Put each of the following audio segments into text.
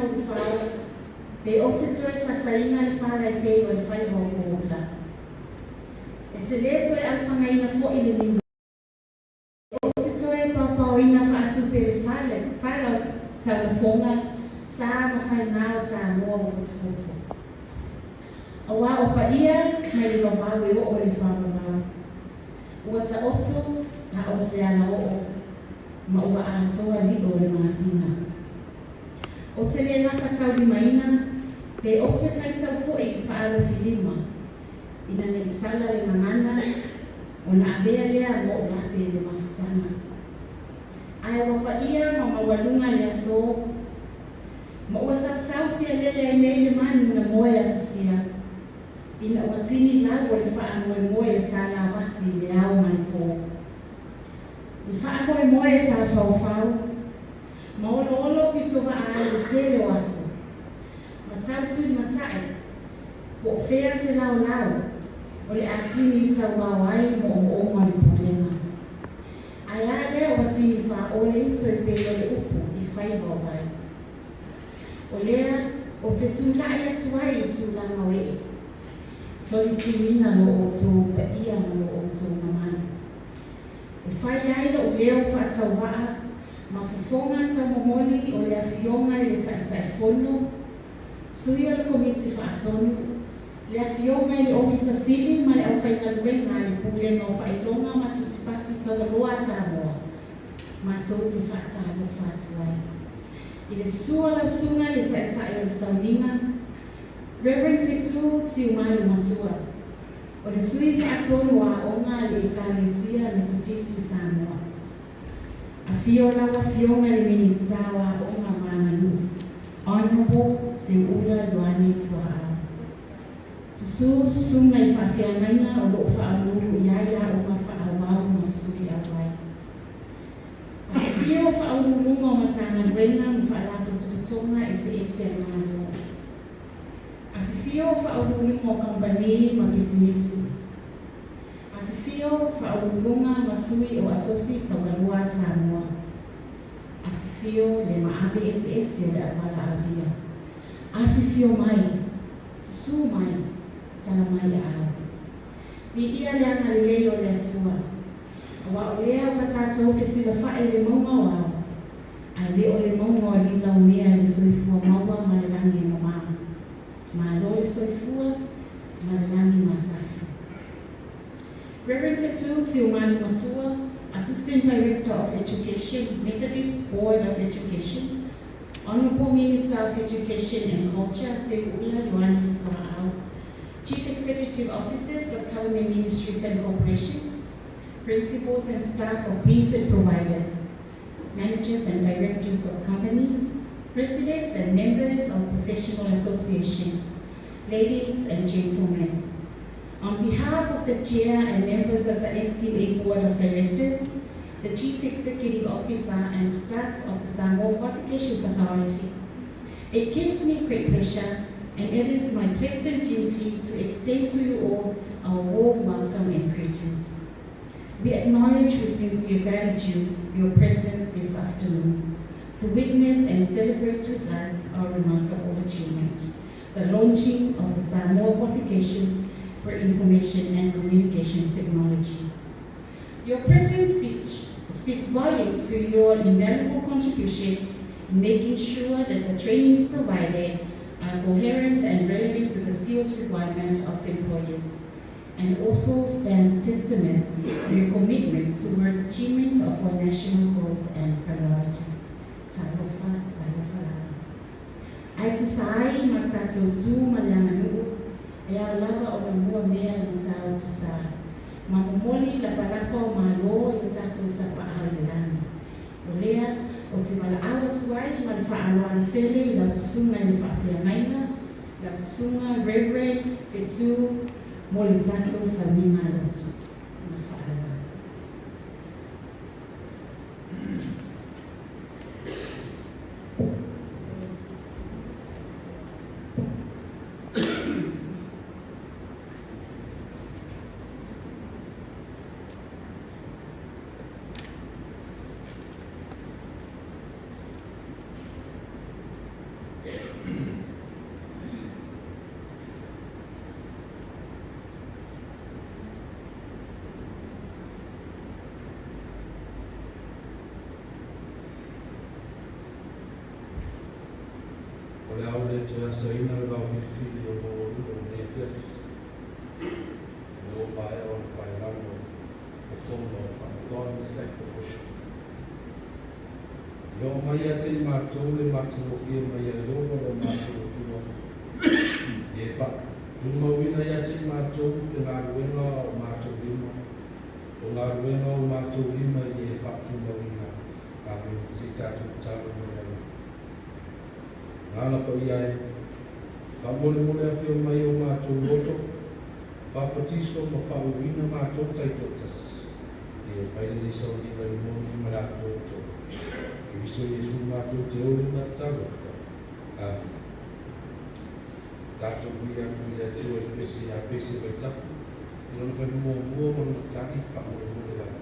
ma Ulufao, pe ou te toe sasaina le fala e pei o le faiva o poula. E te lē toe alofagaina fo'i le niu ou te toe paopaoina faatupe le fale fala o taulafoga sa ma faigā o Samoa ua potopoto. Auā o paia mai le vavau e oo i le faavavau. Ua taoto a o se alaoo ma ua atoa lio o le masina. Ou te lē gafataulimaina pe ou te faitau foi i faalofilima ina ne i sala le gagana ona avea lea ma ou lape i le mafutaga. Ae ua paia ma maualuga le asō, ma ua sausau fialele ai nei le manu na moe afusia, ina ua tini lau o le faamoemoe a Salavasi i le ao ma le pō. Le faamoemoe sa faufau ma oloolo pitovaa ai le tele o aso, ma tautulimatai po o fea se laolao o le a tini tauao ai moomooga o le pulega. Ae a lea ua tini paʻo le uto e pei o le upu i faiva o vai. O lea ou te tula'i atu ai i tulaga o e'e, solituina lo outou paia ma lo outou mamalu, e fai ai lo'u leo faatauvaa ma fofoga taumomoli o le Afioga i le Taitaifono, Sui o le Komiti Faatonu, le Afioga i le Ofisa Sili ma le aufaigaluega a le Pulega o Faailoga ma Tusipasi Taualoa a Samoa, matou te faatalofa atu ai. I le susu o lau Susuga i le Taitai o le Sauniga, Reverend Fetu Tiumalu Matua, o le Sui Faatonu o Aoga a le Ekalesia Metotisi i Samoa. Afio lau Afioga i le Minisita o Aoga ma Aganuu, Honourable Seuula Ioane Tuaau. Susu susuga i faafeagaiga o lo o faauluulu i ai aoga faaauau ma sui auai. Afifio faauluuluga o Matagaluega ma Faalapotopotoga eseese a le Malo. Afifio faauluuluga o kamupani ma pisinisi. Afifio faauluuluga ma sui o Asosi Taualoa a Samoa. Afifio le maave eseese o le auala avia. Afifio mai, susu mai, tala mai aao. Viia le agalelei o le Atua, auā o lea ua tatou fesilafa'i i le mauga o ao, ae le o le mauga o liulaumea i le soifua maua ma le lagi e mamā. Malo le soifua ma le lagi matafi. Reverend Fetu Tiumalu Matua, Assistant Director of Education, Methodist Board of Education, Honourable Minister of Education and Culture, Seuula Ioane Tuaau, Chief Executive Officers of Government Ministries and Corporations, principals and staff of PSET providers, managers and directors of companies, presidents and members of professional associations, ladies and gentlemen. On behalf of the Chair and members of the SQA Board of Directors, the Chief Executive Officer and staff of the Samoa Qualifications Authority, it gives me great pleasure and it is my pleasant duty to extend to you all our warm welcome and greetings. We acknowledge with sincere gratitude your presence this afternoon to witness and celebrate with us our remarkable achievement, the launching of the Samoa Qualifications for Information and Communication Technology. Your presence speaks volumes to your invaluable contribution in making sure that the trainings provided are coherent and relevant to the skills requirements of employers, and also stands testament to your commitment towards achievement of our national goals and priorities. Talofa, talofa lava. Ae tusa ai ma tatou tu ma le aganuu, e ao lava ona mua mea i Matautu Sa, ma momoli lapalapa o Malo i o tatou tapaau i le lagi. O lea, ou te valaau atu ai ma le faaaloalo tele i lau susuga i le faafeagaiga, lau susuga Reverend Fetu mo le tatou sauniga lotu. Ma le faaaloalo. O le a ou le toe asaina le vaofilifili o lo oulua i lenei afiafi, ina ua maea ona paelago le fono a le Faamasinoga in this act of worship. Ia oo mai ia te i matou le matagofie mai a Ieova lo matou Atua, ia e faatumauina ia te i matou le galuega a o matou lima, o galuega a o matou lima ia e faatumauina. Amene. Se i tatou tatalo ma le alofa. Agaga Paia e, faamolemole afio mai i o matou loto, faapatiso ma faauuina matou taitoatasi, ia e fai lenei sauniga i le moni ma le atoatoa. Keriso Iesu matou te oli ma tatalo atu ai. Amene. Tatou viia atu i le Atua i le pese ia Pese Vaitafe i lona fai muamua ma lona tali faamolemole lava.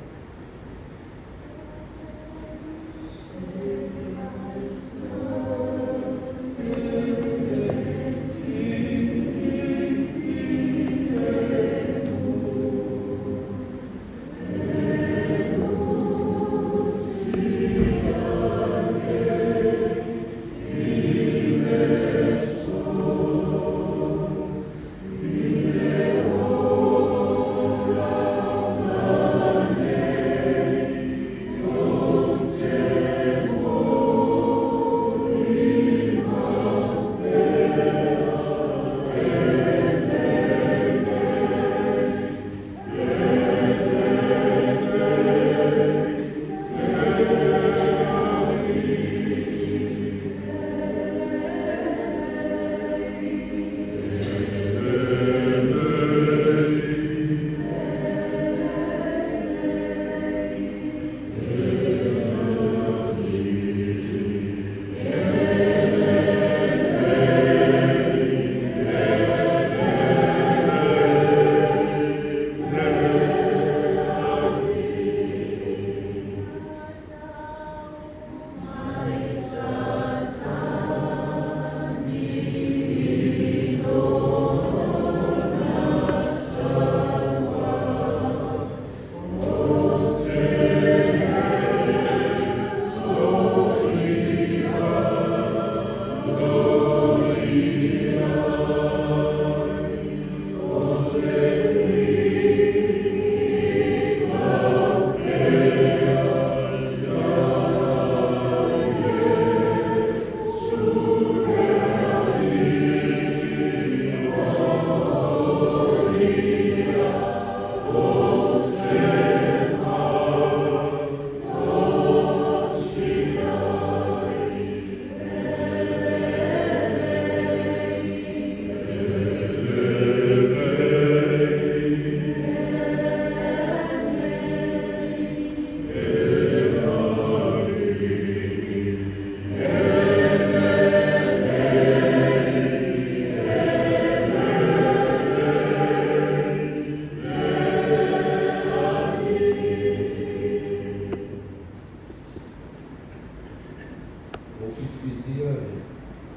Ua filifilia le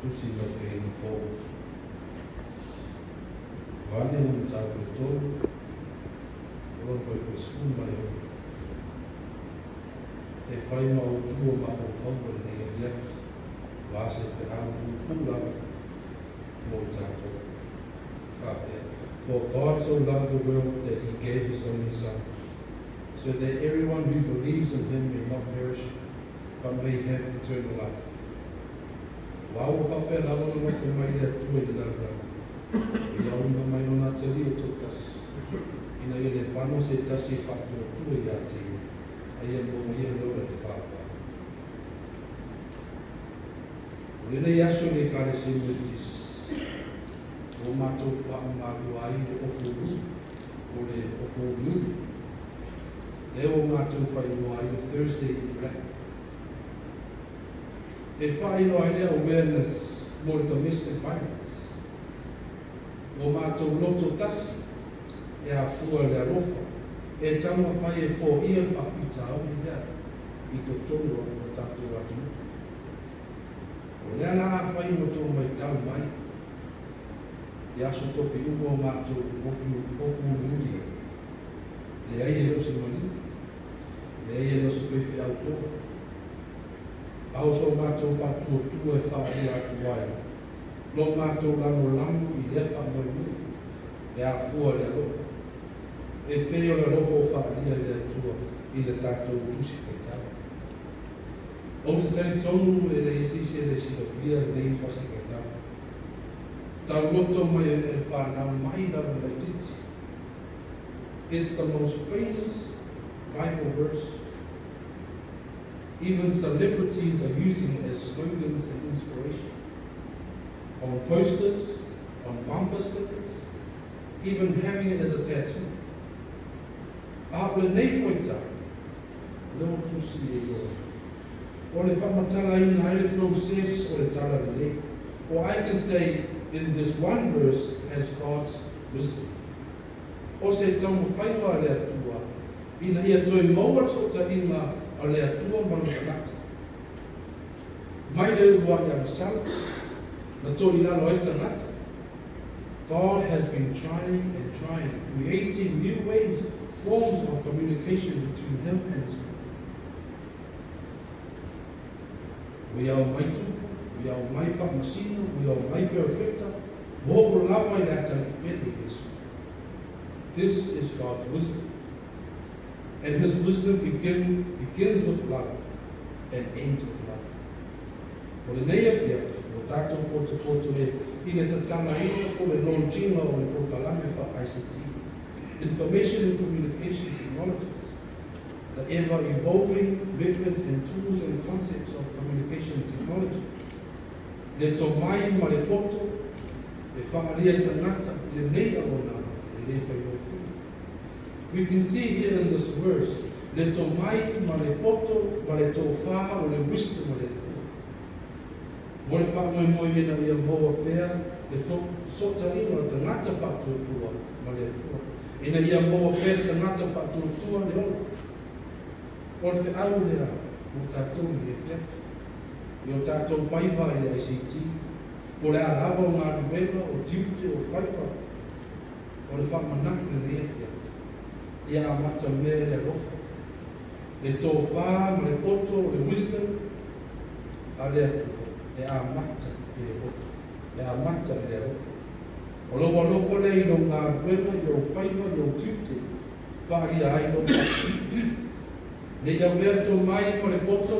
Tusi mai Feiga Fou. Ioane le mataupu e tolu, o lona fuaiupu e 16. E fai ma ou tu o mafaufauga i lenei afiafi, aua se feau puupuu lava mo i tatou. Faapea, For God so loved the world that he gave his only son, so that everyone who believes in him may not perish, but may have eternal life. Aua ua faapea lava ona alofa mai le Atua i le lalolagi, ua ia aoina mai lona Atalii e toatasi, ina ia le fano se tasi e faatuatua ia te ia, a ia maua ia le ola i le faavavau. O lenei aso i le Ekalesia Metotisi, ua matou faamalua ai le ofu ulu, po o le ofu uliuli, lea ua matou faaigoa ai le Thursday in Black. E faailoa ai le awareness mo le domestic violence. Ua matou loto tasi e afua le alofa e taumafai e foia le faafitauli lea i totonu o lo tatou atunuu. O lea la afai ua tou maitau mai i aso tofi uma o matou ofu uliuli ai, leai e le o se maliu, leai e le o se faifeau toa. A o so matou faatuatua e faaalia atu ai Lo matou lagolago i lea faamoemoe e afua i le alofa, e pei o le alofa ua faaalia e le Atua i le tatou Tusi Faitau. Ou te talitonu e leai se isi e le silafia lenei Fasi Faitau. Tauloto mai e whanau mai lava laititi. It's the most famous Bible verse. Even celebrities are using it as slogans and inspiration. On posters, on bumper stickers, even having it as a tattoo. A o lenei fuaitau, lea ua tusi e Ioane. O le faamatalaina ai le process o le talalelei. Or I can say in this one verse has God's wisdom. O se taumafaiga a le Atua ina ia toe maua le fesootaiga a le Atua ma lona tagata. Mai le uluai agasala, na toilalo ai tagata. God has been trying and trying, creating new ways, forms of communication between him and his people. Ua ia omai tupu, ua ia omai faamasino, ua ia omai perofeta, ua oo lava i le Atalii pele Iesu. This is God's wisdom. And his wisdom begins with love and ends with love. O lenei afiafi, ua tatou potopoto e i le tatalaina po o le launching o le polokalame faa-ICT, Information and Communication Technologies, the ever-evolving methods and tools and concepts of communication technology. Le tomai ma le poto e faaalia tagata lenei auaunaga e le faigofie. We can see here in this verse le tomai ma le poto ma le tofā o le wisdom o le Atua. Mo le faamoemoe ina ia maua pea le fesootaiga o tagata faatuatua ma le Atua. Ina ia maua pea le tagata faatuatua le ola. O le feau lea mo tatou i lenei afiafi. I o tatou faiva i le ICT, po o le a lava o galuega, o tiute, o faiva, o le faamanatu i lenei afiafi, ia amata mea i le alofa, le tofā ma le poto o le wisdom a le Atua, e amata i le poto, e amata i le alofa. O lou alofa lea i lou galuega, i ou faiva, i ou tiute, faaalia ai lou faafetai. Ne i avea le tomai ma le poto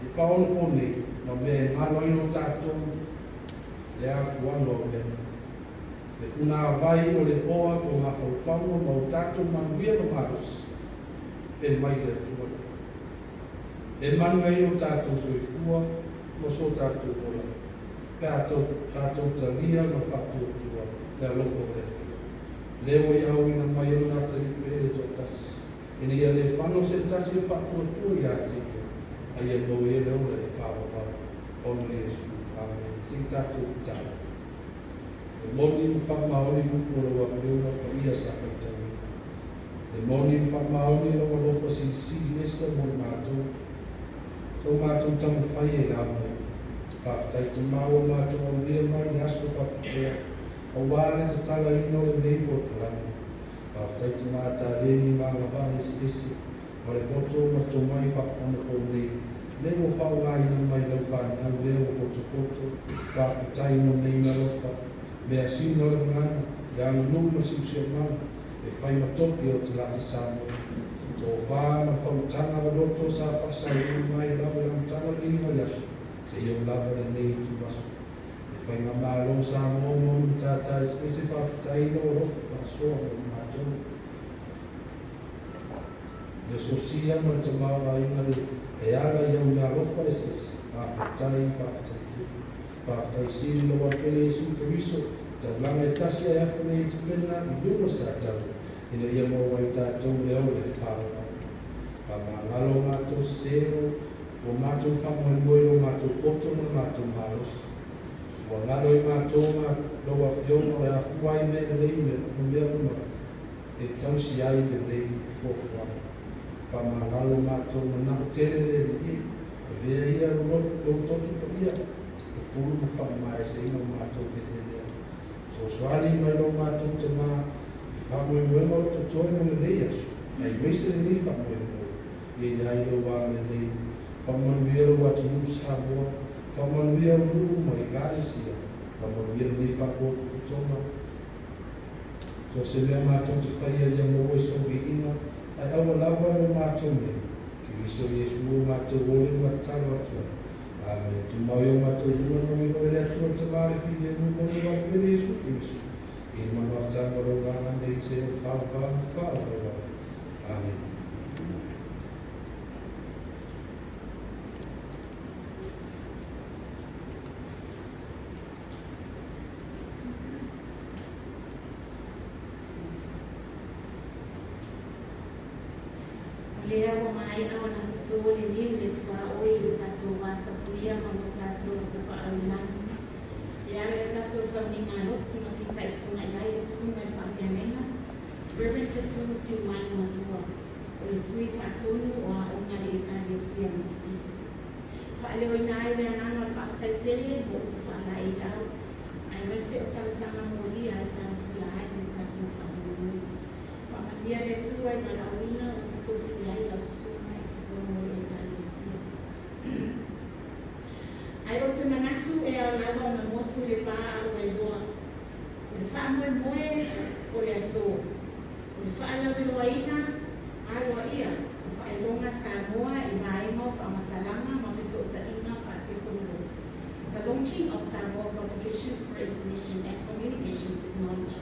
i faaonaponei ma mea e galo ai o tatou le afuaga o mea. Le punāvai o le oa o mafaufauga ma o tatou manuia ma malosi e mai le Atua lea. E manu ai o tatou soifua ma so tatou ola, pe a tatou talia ma faatuatua le alofa o le Atua. Lea ua ia auina mai e lona Atalii pele toatasi, ina ia le fano se tasi e faatuatua ia te ia, a ia maua ai le ola e faavavau. Ona o Iesu. Amene. Se i tatou tatalo. E moni ma faamaoni upu o lau Afioga paia sa faitauina. E moni ma faamaoni lou alofa silisili ese mo le matou. So matou taumafai e la mai. Faafetai te maua matou aulia mai le aso faapipea aua le tatalaina o lenei polokalame. Faafetai te mataleni ma agavaa eseese ma le poto ma le tomai faaonaponei lea ua faaaogaina mai lau fanau lea ua potopoto. Faafetai mo nei alofa, measina o le gagana, le aganuu ma le siosiomaga e fai ma tofi o tagata Samoa. Tofā ma le faautaga o loto sa faasailuu mai lava i le amataga o lenei vaiaso seia oo lava lenei ituaso. Le faigamalo o Samoa ma ona matata eseese faafetai i lou alofa faasoa mo le matou. Le sosia ma le tamaoaiga le e ala i au meaalofa eseese. Faafetai, faafetai tele. Faafetai sili lou Alo-Pele Iesu Keriso, taulaga e tasi ae afa nei i tapena i luga sa tau, ina ia maua ai tatou le ola e faavavau. Faamagalo matou sesē ua matou faamoemoe i lo matou poto ma le matou malosi. Ua galo i matou ma lou Afioga o le afua ai mea lelei ma mea uma e tausi ai lenei fuafuaga. Faamagalo matou manao tele le Alii e, avea ia lou lotu paia, fufulu ma faamaeseina o matou eleelea. Fesoasoani mai lo matou Tamā i faamoemoega o totoe mo lenei aso, aemaise lenei faamoemoe, ia i ai lou agalelei. Faamanuia lou atunuu Samoa, faamanuia au nuu ma ekalesia. Faamanuia lenei faapotopotoga. So o se mea matou te faia ia maua i sou viiga, ae aua lava e o matou nei. Keriso Iesu o matou ole ma tatalo atu ai. Amene. Tumau i o matou luma na ui le Atua le Tama le Filemu ma le Valuvele Iesu Keriso. I le mafutaga o lou agaga nei seia faavavau ma faavavau. Amene. O lea ua maea ona toto le niu i le tuaoi i lo tatou vatapuia ma lo tatou Tapaau i Lagi. E ala i le tatou sauniga lotu na fitaituga i ai le Susuga i le Faafeagaiga, Reverend Fetu Tiumalu Matua, o le Sui Faatonu o Aoga a le Ekalesia Metotisi. Faaleoina ai le agaga o le faafetai tele mo upu faalaeiau aemaise o talosaga molia e talosia ai le tatou faamoemoe. Faamanuia le Atua i valaauina ua totofi ai lau susuga i totonu o le Ekalesia. Ae ou te manatu e ao lava ona motu le pa a ua iloa. O le faamoemoe o le aso, o le faalauiloaina aloaia o faailoga Samoa i vaega o faamatalaga ma fesootaiga faatekonolosi, The Launching of Samoa Publications for Information and Communication Technology.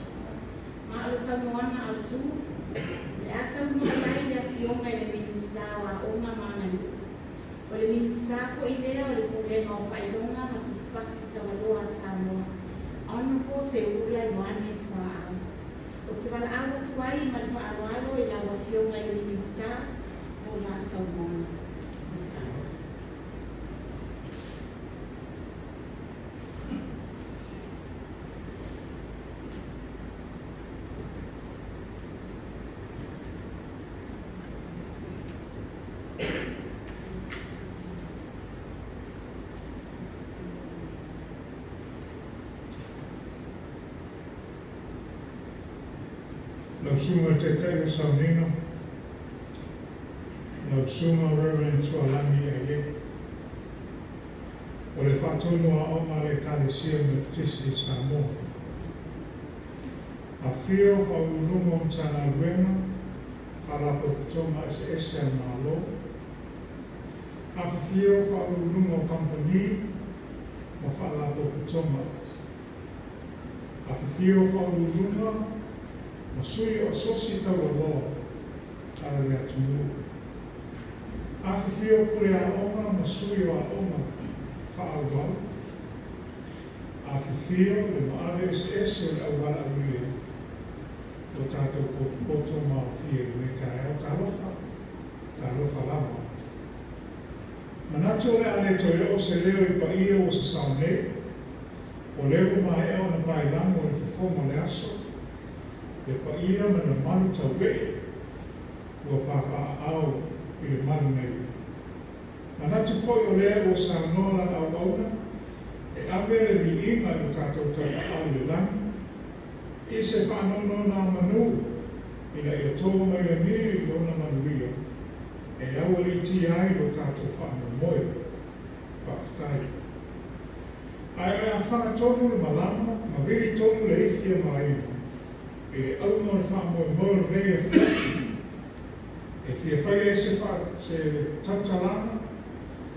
Ma o le saunoaga autu, o le a saunoa i ai le Afioga i le Minisita o Aoga ma Aganuu. O le Minisita foi lea o le Pulega o Faailoga ma Tusipasi Taualoa a Samoa, Honourable Seuula Ioane Tuaau. Ou te valaau atu ai ma le faaaloalo i lau Afioga i le Minisita mo lau saunoaga. Ma le faaaloalo. Lau Susuga i le Taitai o Sauniga, lau Susuga Reverend Tualagi Aie, o le Faatonu Aoga a le Ekalesia Metotisi i Samoa. Afifio Faauluuluga o Matagaluega, Faalapotopotoga eseese a le Malo, afifio Faauluuluga o Kamupani ma Faalapotopotoga, afifio Faauluuluga ma sui o Asosi Taualoa a le atunuu, afifio Pule Aoga ma sui o Aoga Faaauau, afifio le maave eseese o le auvalaaulia ua tatou potopoto ma aofia i lenei taeao. Talofa, talofa lava. Manatu o le a le toe oo se leo i paia ua sasao nei, o lea ua maea ona paelago e le fofoga o le aso, le paia ma le mamalu tauee ua papaaao i le malu nei. Manatu foi o lea ua saunoa lana auauna e ave le viiga i lo tatou Tapaau i le lagi, i se faanonogamanu ina ia to mai lagi i lona manuia e aualiitia ai lo tatou faamoemoe. Faafetai. Ae o le a faga tonu le malama ma vili tonu le ifi a Maina i le auga o le faamoemoe o lenei afiafi e fia fai ai se se tautalaga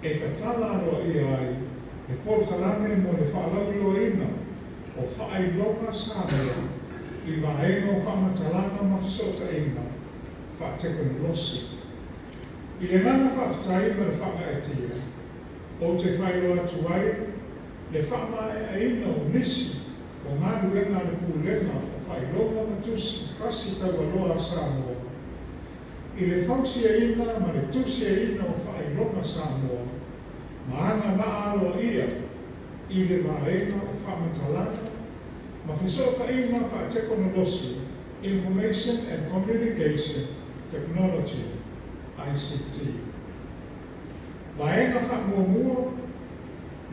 e tatala aloaia ai le polokalame mo le faalauiloaina o faailoga Samoa i vaega o faamatalaga ma fesootaiga faatekonolosi. I le agaga faafetai ma le faagaeetia, ou te faailoa atu ai le faamaeaina o nisi o galuega a le Pulega o Faailoga ma Tusi Pasi Taualoa a Samoa i le fausiaina ma le tusiaina o Faailoga Samoa ma agavaa aloaia i le vaega o faamatalaga ma fesootaiga faatekonolosi, Information and Communication Technology, ICT. Vaega faamuamua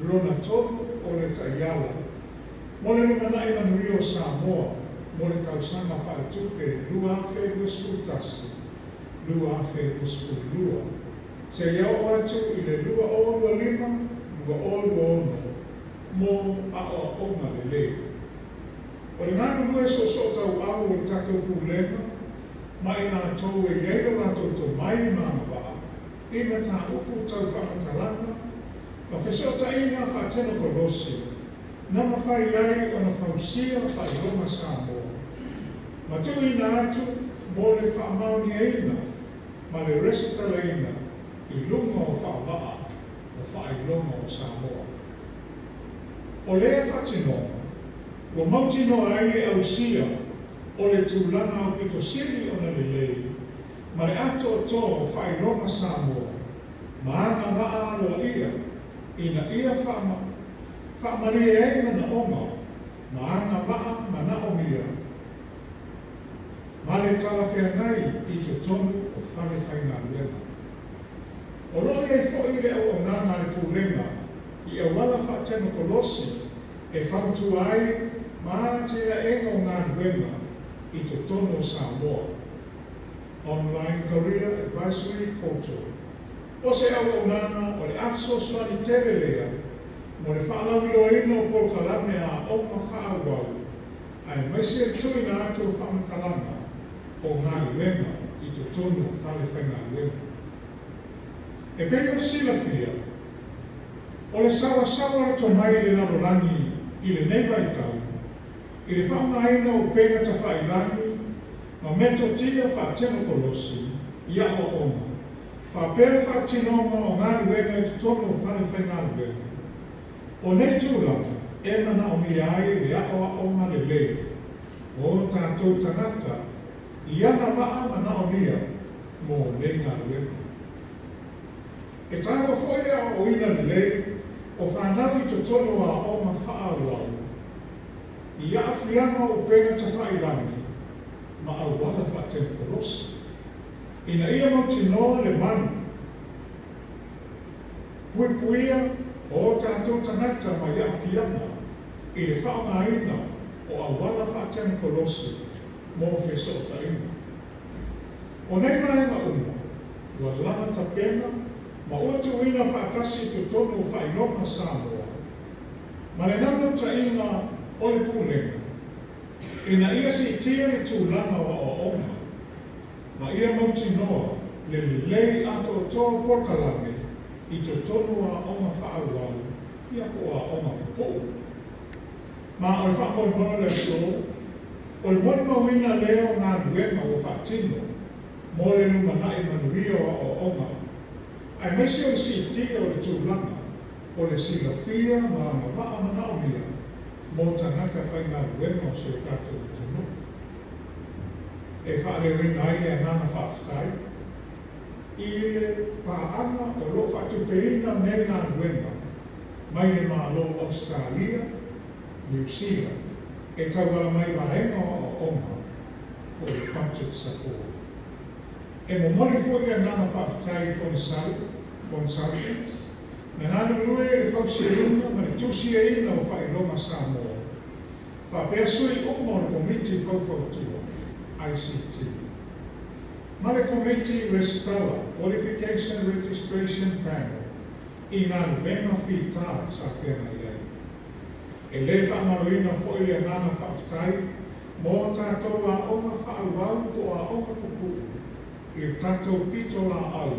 lona tolu o le taiala mo le lumanai manuia o Samoa mo le tausaga faaletupe 2021, 2022, seia oo atu i le 2025, 2026. mo aoaoga lelei. O le galulue soosootauau o le tatou Pulega ma i latou e i ai lo latou tomai ma agavaa i mataupu tau faamatalaga ma fesootaiga faatekonolosi na mafai ai ona fausia Faailoga Samoa ma tuuina atu mo le faamaoniaina ma le resitalaina i luga o faavaa o Faailoga o Samoa. O lea faatinoga ua mautinoa ai le ausia o le tulaga aupito sili ona lelei ma le atoatoa o Faailoga Samoa ma agavaa aloaia ina ia faamalie ai manaoga ma agavaa manaomia ma le talafeagai i totonu o fale faigaluega. O loo i ai foi le auaunaga a le Pulega i auala faatekonolosi e fautua ai ma atinaega o galuega i totonu o Samoa, Online Career Advisory Portal. O se auaunaga o le a fesoasoani tele lea mo le faalauiloaina o polokalame a aoga faaauau aemaise le tuuina atu o faamatalaga o galuega i totonu o fale faigaluega. E pei ona silafia, o le saoasaoa o le tomai i le lalolagi i lenei vaitau i le faaaogaina o upega tafailagi ma metotia faatekonolosi i aoaoga faapea le faatinoga o galuega i totonu o fale faigaluega. O nei tulaga e manaomia ai le aoaoga lelei o tatou tagata i agavaa manaomia mo nei galuega. E taua foi le aoaoina lelei o fanau i totonu o aoga faaauau i aafiaga o upega tafailagi ma auala faatekonolosi ina ia mautinoa le malu puipuia o tatou tagata mai aafiaga i le faaaogaina o auala faatekonolosi mo fesootaiga. O nei vaega uma ua lava tapena ma ua tuuina faatasi i totonu o Faailoga Samoa ma le naunautaiga o le Pulega ina ia siitia le tulaga o aoaoga ma ia mautinoa le lelei atoatoa o polokalame i totonu o aoga faaauau ia po o aoga pupuu. Ma o le faamoemoe o le aso, o le molimauina lea o galuega ua faatino mo le lumanai manuia o aoaoga aemaise o le siitia o le tulaga o le silafia ma agavaa manaomia mo tagata faigaluega o si o tatou atunuu. E faaleoina ai le agaga faafetai i le paaga o loo faatupeina nei galuega mai le Malo o Ausetalia, Niu Sila, e tauala mai vaega o aoaoga po o le budget support. E momoli foi le agaga faafetai i consultants na galulue i le fausiaina ma le tusiaina o Faailoga Samoa faapea sui uma o le Komiti Faufautua ICT ma le Komiti Resitala Qualification Registration Panel i galuega fitā sa feagai ai. E lē faamaloina foi le agaga faafetai mo tatou aoga faaauau po o aoga pupuu i le tatou pitolaau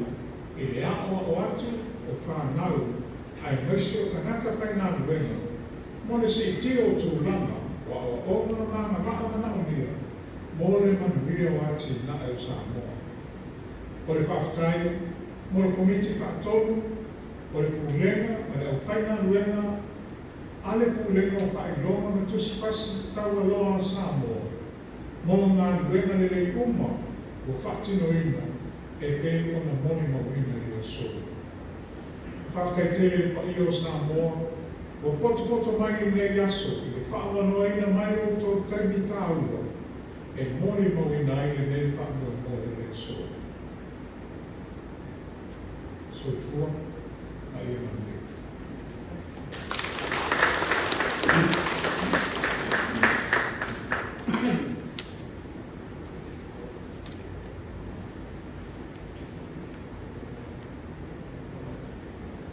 i le aoao atu o fanau aemaise o tagata faigaluega mo le siitia o tulaga o aoaoga ma agavaa manaomia mo le manuia o atinae o Samoa. O le faafetai mo le Komiti Faatonu o le Pulega ma le aufaigaluega a le Pulega o Faailoga ma Tusi Pasi Taualoa a Samoa mo galuega lelei uma ua faatinoina e pei ona molimauina i le aso. Faafetai tele le paia o Samoa ua potopoto mai i lenei aso i le faaavanoaina mai o outou taimi taua e molimauina ai lenei faamoemoe o le aso. Soifua ma ia manuia.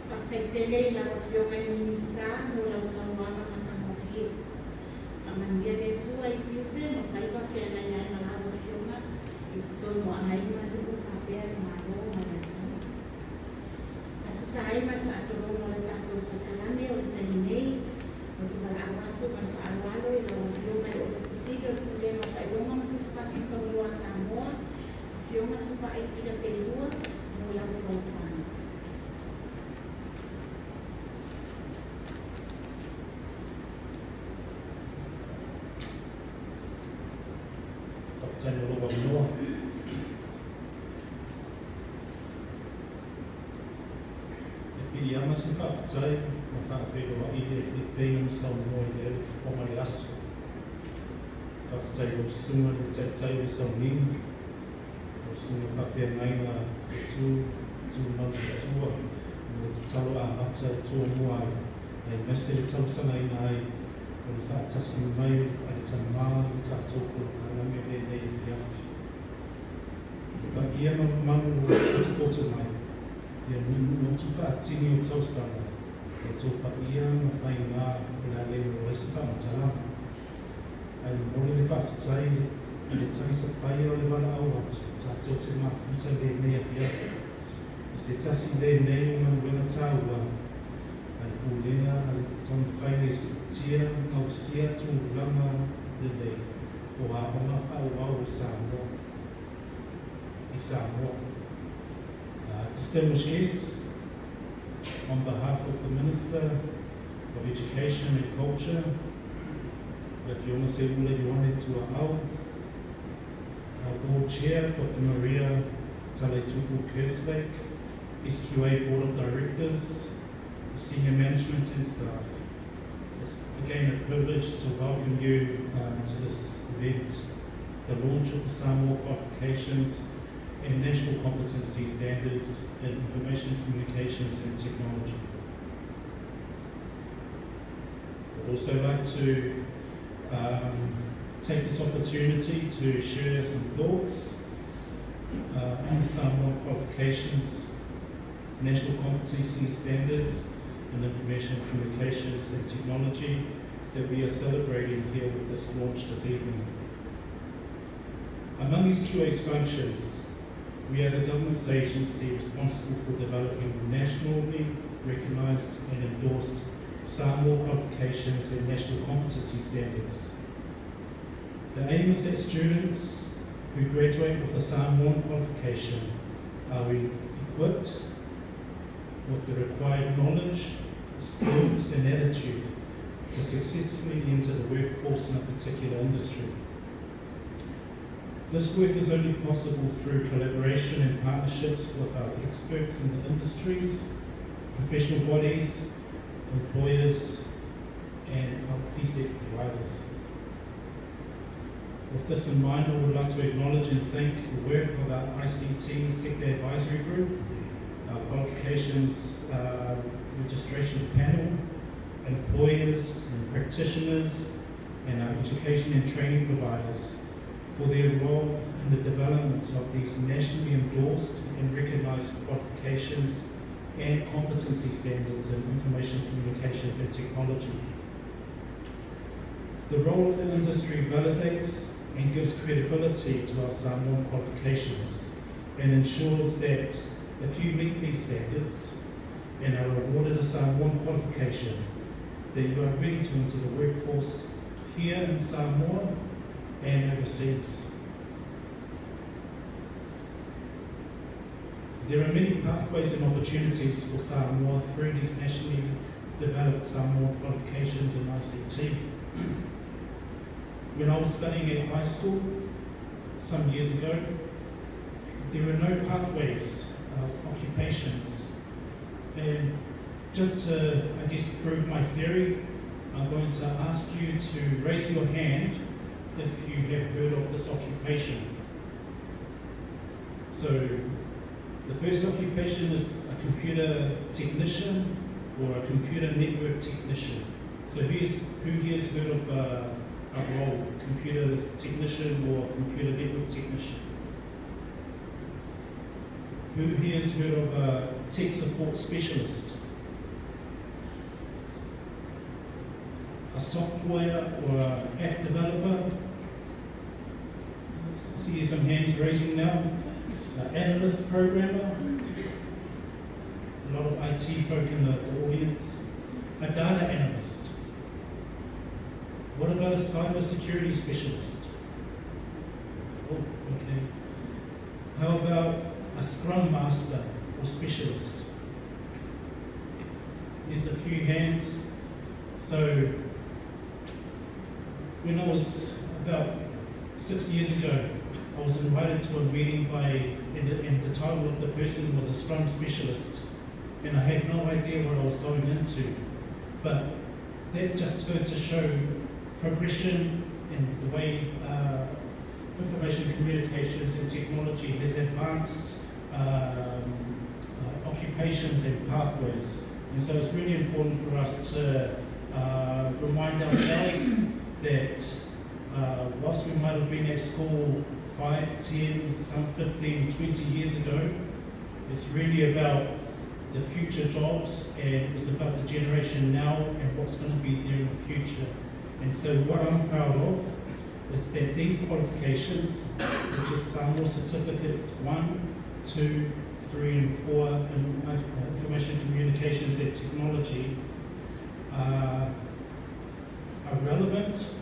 Faafetai tele i lau Afioga i le Minisita mo lau saunoaga. atu ma le faaaloalo i lau Afioga i le Ofisa Sili o le Pulega o Faailoga ma Tusi Pasi Taualoa a Samoa, Afioga Tupai Peter Taylua, mo lau folasaga. Faafetai mo lou avanoa. E piiama se faafetai ma faafeiloai i le e pei ona saunoa i ai le fofoga o le aso. Faafetai i lau susuga i le taitai o le sauniga, lau susuga faafeagaiga Fetu Tumau Matua mo le tatalo amata e tua mua ai, aemaise le talosagaina ai o le faatasi mai a le Tamā i le tatou polokalame lenei afiafi. Le paia ma mamalu ua potopoto mai, ia nuunuu atu faatini o tausaga, lo outou paia ma faigā o le a le oo ai se faamatalaga. Ae momoli le faafetai i le talisapaia o le valaau atu tatou te mafuta i lenei afiafi. I se tasi lenei o galuega taua a le Pulega a le taumafaiga e siitia ma gausia tulaga lelei o aoga faaauau o Samoa i Samoa. Distinguished guests, on behalf of the Minister of Education and Culture, le Afioga Seiula Ioane Tuaau, our Board Chair, Dr. Maria Talaitupu Kerslake, SQA Board of Directors, the senior management and staff. It's again a privilege to welcome you to this event, the launch of the Samoa Qualifications and National Competency Standards in Information Communications and Technology. I'd also like to take this opportunity to share some thoughts on the Samoa Qualifications, National Competency Standards in Information Communications and Technology that we are celebrating here with this launch this evening. Among SQA's functions, we are the government's agency responsible for developing nationally recognised and endorsed Samoa qualifications and national competency standards. The aim is that students who graduate with a Samoan qualification are equipped with the required knowledge, skills and attitude to successfully enter the workforce in a particular industry. This work is only possible through collaboration and partnerships with our experts in the industries, professional bodies, employers, and our PSEC providers. With this in mind, I would like to acknowledge and thank the work of our ICT Sector Advisory Group, our Qualifications Registration Panel, employers and practitioners, and our education and training providers for their role in the development of these nationally endorsed and recognised qualifications and competency standards in information communications and technology. The role of the industry validates and gives credibility to our Samoan qualifications and ensures that if you meet these standards and are awarded a Samoan qualification, that you are ready to enter the workforce here in Samoa and overseas. There are many pathways and opportunities for Samoa through these nationally developed Samoan qualifications in ICT. When I was studying at high school some years ago, there were no pathways, occupations. And just to, I guess, prove my theory, I'm going to ask you to raise your hand if you have heard of this occupation. So, the first occupation is a computer technician or a computer network technician. So who here's heard of a role, computer technician or computer network technician? Who here's heard of a tech support specialist? A software or an app developer? See some hands raising now. Analyst programmer? A lot of IT folk in the audience. A data analyst. What about a cyber security specialist? Oh, okay. How about a scrum master or specialist? There's a few hands. So when I was about 6 years ago, I was invited to a meeting by, and the title of the person was a Scrum specialist, and I had no idea what I was going into. But that just goes to show progression and the way information communications and technology has advanced occupations and pathways. And so it's really important for us to remind ourselves that whilst we might have been at school 5, 10, some 15, 20 years ago, it's really about the future jobs, and it's about the generation now and what's going to be there in the future. And so what I'm proud of is that these qualifications, which is Samoa certificates 1, 2, 3 and 4 in information communications and technology, are relevant.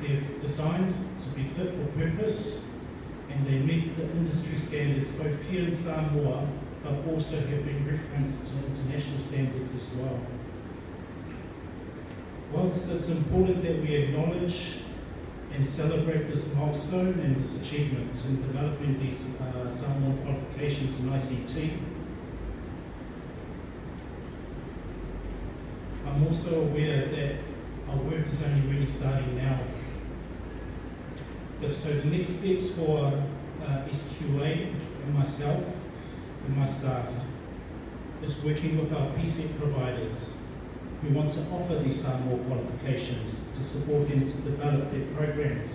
They're designed to be fit for purpose, and they meet the industry standards both here in Samoa, but also have been referenced to international standards as well. Whilst it's important that we acknowledge and celebrate this milestone and this achievement in developing these Samoan qualifications in ICT, I'm also aware that our work is only really starting now. So the next steps for SQA and myself and my staff is working with our PSET providers who want to offer these Samoa qualifications to support them to develop their programs.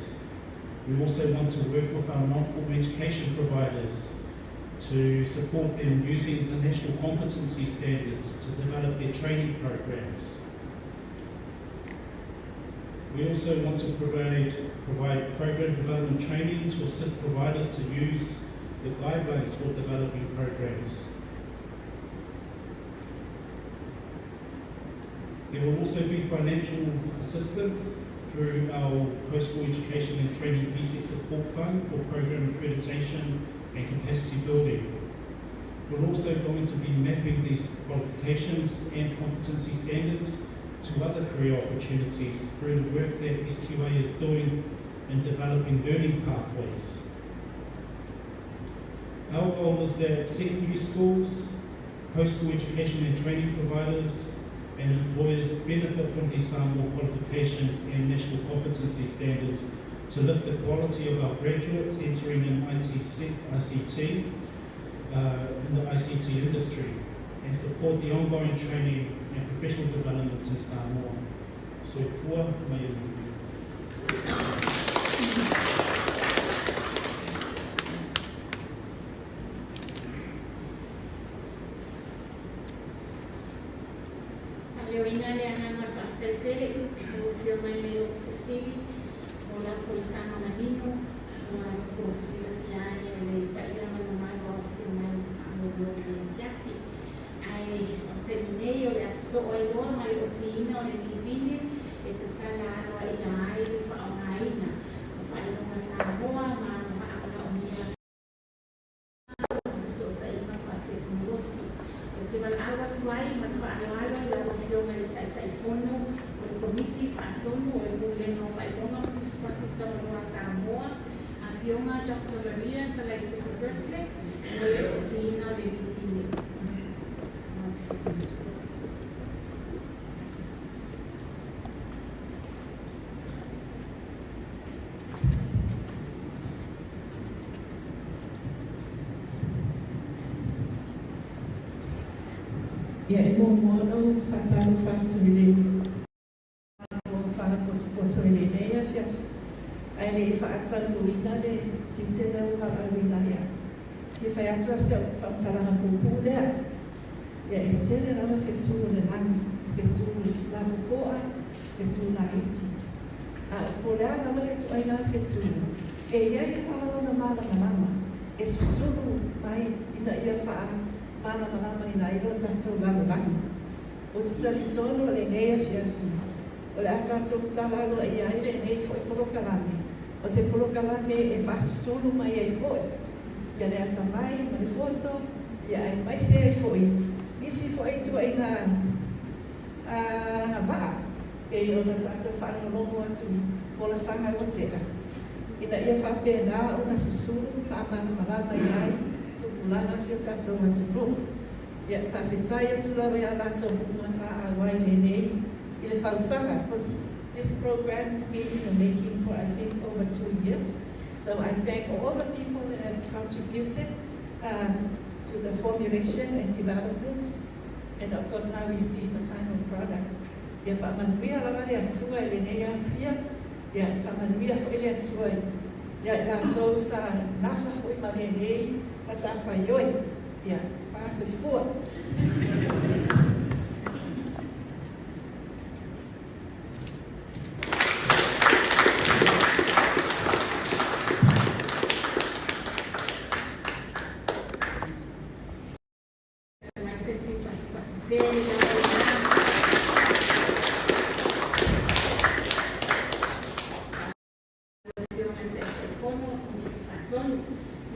We also want to work with our non-formal education providers to support them using the national competency standards to develop their training programs. We also want to provide program development training to assist providers to use the guidelines for developing programs. There will also be financial assistance through our Post-School Education and Training PSET Support Fund for program accreditation and capacity building. We're also going to be mapping these qualifications and competency standards to other career opportunities through the work that SQA is doing in developing learning pathways. Our goal is that secondary schools, post-school education and training providers, and employers benefit from these Samoa qualifications and national competency standards to lift the quality of our graduates entering in ICT, in the ICT industry, and support the ongoing training and professional development in Samoa. So, for my Leoina le agaga faatetele o fioga i le ofisa o la folasaga manino ua silafia ai e le paia ma le mamalu o afio mai i faamuamua i le afiafi. Ae o le taimi nei o le aso soo ai loa ma le otiina o le lipine e tatala aloaia ai le faaaogaina o faailoga Samoa ma agavaa manaomia fesootaiga faatekonolosi. Ou te valaau atu ai ma le faaaloalo i lau Afioga i le Taitaifono o le Komiti Faatonu o le Pulega o Faailoga ma Tusi Pasi Taualoa a Samoa, Afioga Dr. Maria Talaituka Kerslake, mo le otiina o le lipine. Lau Afioga. Ia e muamua ona ou faatalofa atu i le Malo faapotopoto i lenei afiafi, ae le i faataunuuina le tiute lea ua valaauina ai au. Fia fai atu a si au faamatalaga puupuu lea, ia e tele lava fetu o le lagi, fetu lapopoa, fetu laiti. A po o le a lava le ituaiga fetu, e i ai lava lona malamalama e susulu mai ina ia faamalamalamaina ai lo tatou lalolagi. Ou te talitonu o lenei afiafi, O le a tatou tala aloaia ai lenei foi polokalame, o se polokalame e faasusulu mai ai foi ia le atamai ma le poto, ia aemaise ai foi nisi foi ituaiga agavaa pei ona tatou faalogologo atu i folasaga ua tea, ina ia faapena ona susulu ma faamalamalama ai tupulaga o si o tatou atunuu. Ia, faafetai atu lava ia latou uma sa auai i lenei i le fausaga. This program has been in the making for, I think, over 2 years. So I thank all the people that have contributed to the formulation and development. And of course, now we see the final product. Ia faamanuia lava le Atua i lenei afia, ia faamanuia foi le Atua ia i latou sa nafa foi ma lenei matafaioi. Ia faasoifua. Mai se si patipati tele lava. Afioga i Taitaifono, Komiti Faatonu.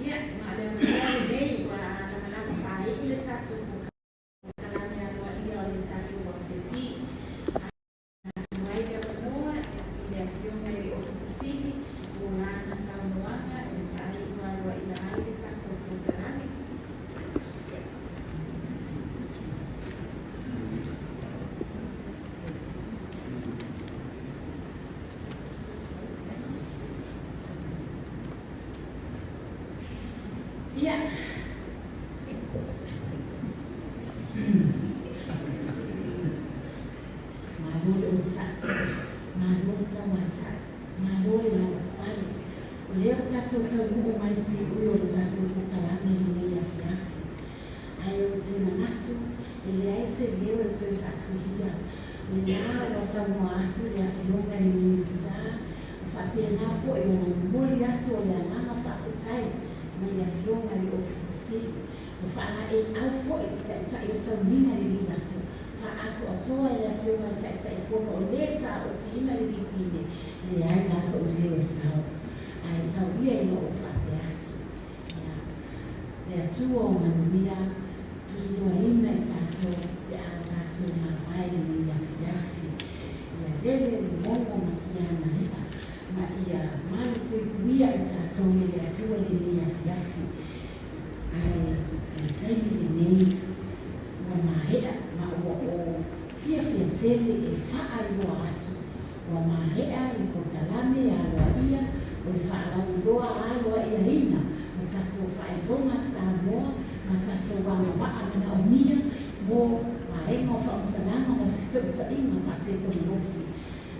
Ia, ma le avanoa lenei ua lamalama faaiu le tatou polokalame aloaia o le tatou APP. Atu ai le avanoa i le afioga i le Ofisa Sili mo lana saunoaga e faaiu aloaia ai le tatou polokalame. Ia. Malo le onosai, malo le tauatai, malo le lavapapale. O lea ua tatou taunuu mai siui o le tatou polokalame i lenei afiafi. Ae ou te manatu e leai se leo e toe faasilia. O lena ua saunoa atu le Afioga i le Minisita, ua faapena foi ona momoli atu o le agaga faafetai mai le Afioga i le Ofisa Sili. Ua faalaeiau foi i Taitai o sauniga i lenei aso, faaatoatoa e le Afioga i le Taitaifono o le sa otiina le lipine, leai la so'u leo e sao, ae tau ia ina ou faapea atu, ia le Atua o manuia tuliloaina i tatou pe a o tatou mavae i lenei afiafi. Ia lele le momo ma siana i'a, ma ia malupuipuia i tatou e le Atua i lenei afiafi. Ae o le taimi lenei ua maea ma ua ou fiafia tele e faailoa atu ua maea le polokalame aloaia o le faalauiloa aloaiaina o tatou faailoga Samoa ma tatou agavaa manaomia mo vaega o faamatalaga ma fesootaiga faatekonolosi.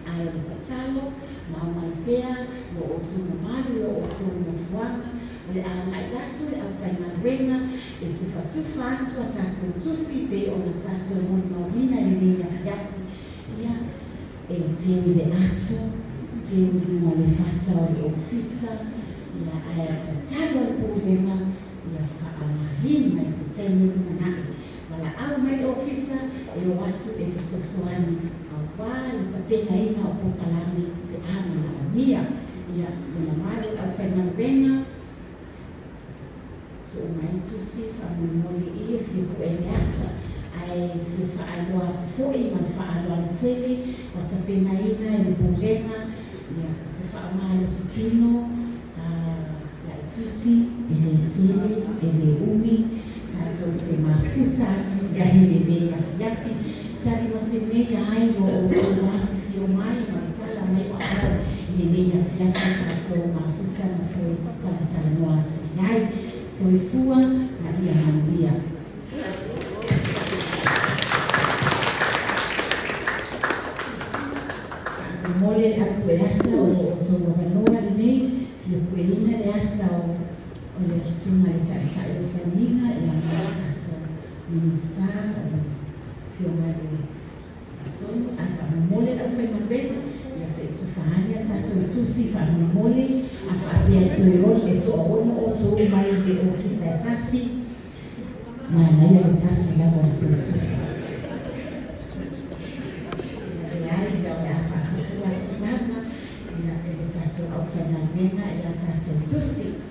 Ae o le tatalo, ma omai pea lo outou mamalu i o outou nofoaga, o le a agai atu le aufaigaluega e tufatufa atu a tatou tusi pei ona tatou molimauina i lenei afiafi. Ia, e teu i le ato, teu i luga o le fata o le ofisa, ia, ae tatalo le Pulega ia faaaogaina i se taimi o lumanai. Valaau mai le ofisa e o atu e fesoasoani aua le tapenaina o polokalame pe a manaomia. Ia, le mamalu o le aufaigaluega, tuu mai tusi faamolemole i e fia pue le ata. Ae fia faailoa atu foi ma le faaaloalo tele ua tapenaina e le Pulega ia se faamalositino laitiiti, e le tele, e le umi, tatou te mafuta atu i ai lenei afiafi. Talimasemei ai lo outou afifio mai ma le tala mai o ao i lenei afiafi tatou mafuta ma toe talatalanoa atu i ai. Soifua ma ia manuia. Faamolemole le apu e ata o lo outou avanoa lenei, fia pueina le ata o le susuga i le Taitai o Sauniga ia ma le tatou Minisita o le Afioga i le Faatonu. Ae faamolemole le aufaigaluega ia se i tufa ane a tatou tusi faamolemole a faapea e toe e toaono outou mai le ofisa e tasi, manaia le tasi lava o le toe tusi. Leai, ia o le a. faigaluega i a tatou tusi.